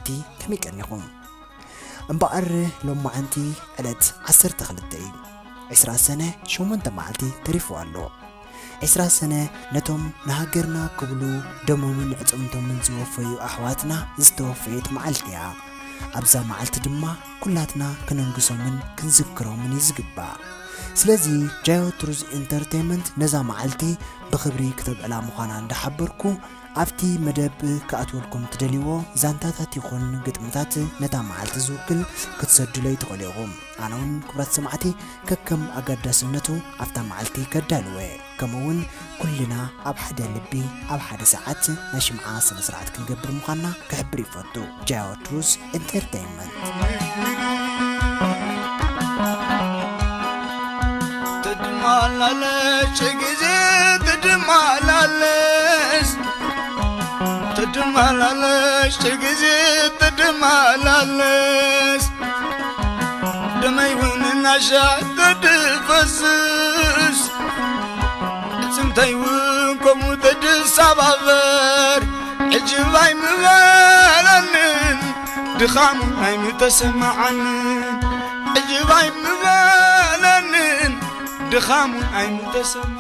ተኸታተልቲ ከመይ ቀኒኹም? እምበኣር ሎማዓንቲ ዕለት ዓሰርተ ክልተ እዩ። ዕስራ ሰነ ሸሞንተ መዓልቲ ተሪፉ ኣሎ። ዕስራ ሰነ ነቶም ንሃገርና ክብሉ ደሞምን ዕጽምቶምን ዝወፈዩ ኣሕዋትና ዝተወፈየት መዓልቲ እያ። ኣብዛ መዓልቲ ድማ ኩላትና ክነንግሶምን ክንዝክሮምን እዩ ዝግባእ። ስለዚ ጃዮ ትሩዝ ኢንተርቴይመንት ነዛ መዓልቲ ብኽብሪ ክተብዕላ ምዃና እንዳሓበርኩ፣ ኣብቲ መደብ ክኣትወልኩም ትደልይዎ ዛንታታት ይኹን ግጥምታት ነታ መዓልቲ ዝውክል ክትሰዱለይ ትኽእሉ ኢኹም። ኣነ እውን ክቡራት ሰማዕቲ ከከም ኣገዳስነቱ ኣብታ መዓልቲ ከዳልወ፣ ከምኡ እውን ኩልና ኣብ ሓደ ልቢ ኣብ ሓደ ሰዓት ናይ ሽምዓ ስነ ስርዓት ክንገብር ምዃንና ክሕብር ይፈቱ። ጃዮ ትሩዝ ኢንተርቴይመንት። ትድማላለች ጊዜ ትድማላለች ትድማላለች ጊዜ ትድማላለች ደመይ እውን እናሻዕ ትድፈስስ እጽምተይ እውን ከምኡ ትድሳባበር ዕጅብ ኣይምበለንን ድኻሙ ኣይምተሰማዓንን ዕጅብ ኣይምበለንን ድኻሙ ኣይምተሰማ